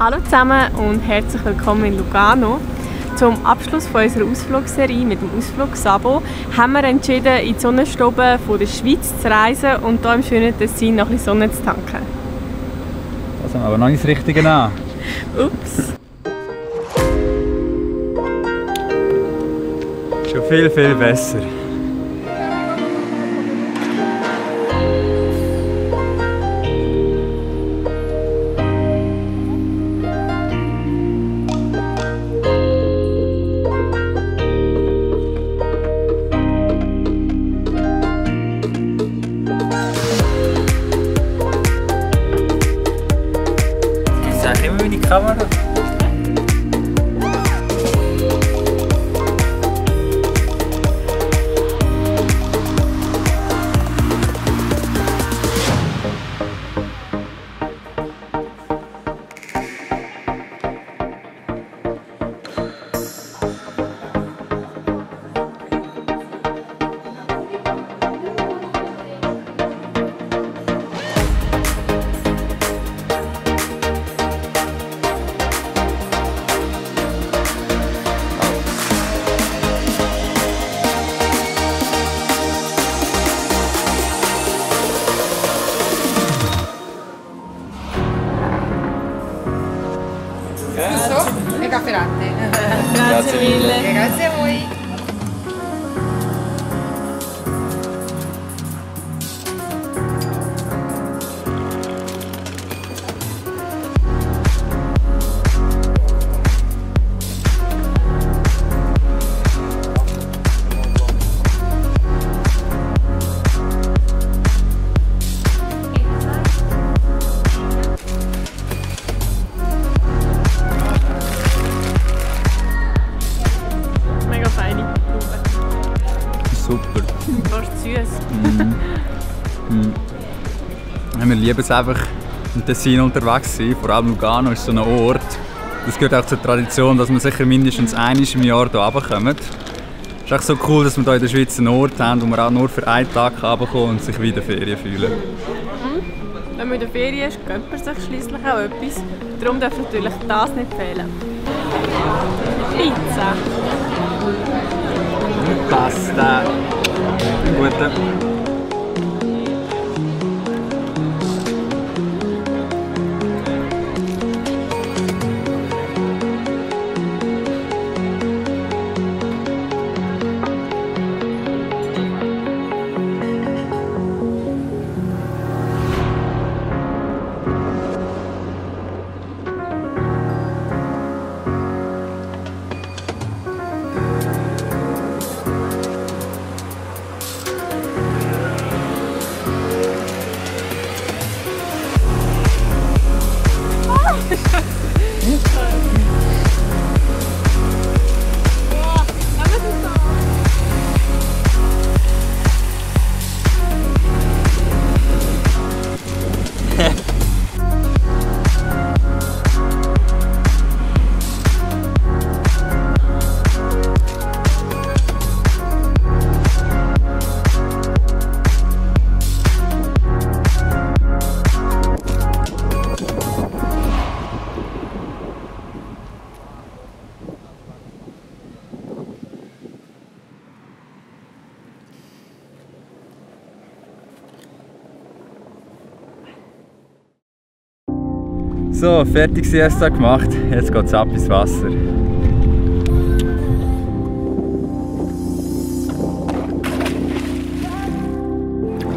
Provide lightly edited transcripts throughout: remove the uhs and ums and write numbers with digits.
Hallo zusammen und herzlich willkommen in Lugano. Zum Abschluss von unserer Ausflugserie mit dem Ausflug Sabo haben wir entschieden, in die Sonnenstube von der Schweiz zu reisen und hier im schönen Tessin noch ein bisschen Sonne zu tanken. Das haben wir aber noch nicht das Richtige an. Ups! Schon viel, viel besser. Ich sage immer meine Kamera. E caffè latte. Grazie mille! Grazie a voi. Mega feine Super. fast süß. Wir lieben es einfach, im Tessin unterwegs zu sein. Vor allem Lugano ist so ein Ort. Das gehört auch zur Tradition, dass wir sicher mindestens einmal im Jahr hier runterkommen. Es ist echt so cool, dass wir hier in der Schweiz einen Ort haben, wo man auch nur für einen Tag runterkommen und sich wie in der Ferien fühlen. Wenn man in der Ferien ist, gönnt man sich schliesslich auch etwas. Darum darf natürlich das nicht fehlen. Pizza. Pasta. Gute. So, fertig Siesta gemacht. Jetzt geht es ab ins Wasser.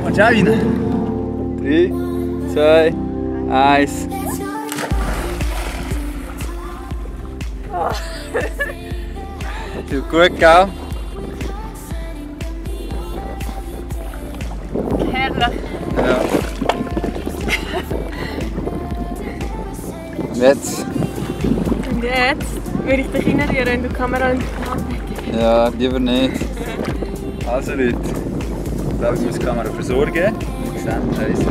Und schau rein. 3, 2, 1. Tut gut, gell? Herrlich. Ja. Und jetzt? Und jetzt würde ich dich reinrühren, wenn du die Kamera in die Hand legst. Ja, lieber nicht. Also Leute, ich glaube, ich muss die Kamera versorgen. Wir sehen, da ist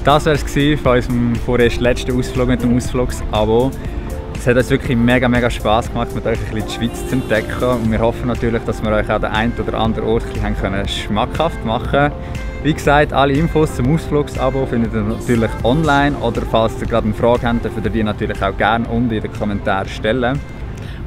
Das war es von unserem vorerst letzten Ausflug mit dem Ausflugsabo. Es hat uns wirklich mega Spass gemacht, mit euch ein bisschen die Schweiz zu entdecken. Und wir hoffen natürlich, dass wir euch auch den einen oder anderen Ort ein bisschen schmackhaft machen können. Wie gesagt, alle Infos zum Ausflugsabo findet ihr natürlich online. Oder falls ihr gerade eine Frage habt, dürft ihr die natürlich auch gerne unten in den Kommentaren stellen.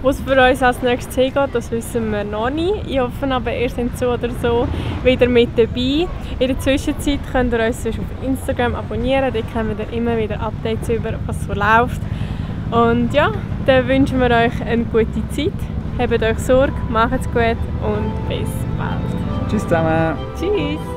Wo es für uns als nächstes hingeht, das wissen wir noch nicht. Ich hoffe aber, ihr seid so oder so wieder mit dabei. In der Zwischenzeit könnt ihr uns auf Instagram abonnieren, dort kommen wir immer wieder Updates über, was so läuft. Und ja, dann wünschen wir euch eine gute Zeit. Habt euch Sorge, macht's gut und bis bald. Tschüss zusammen. Tschüss.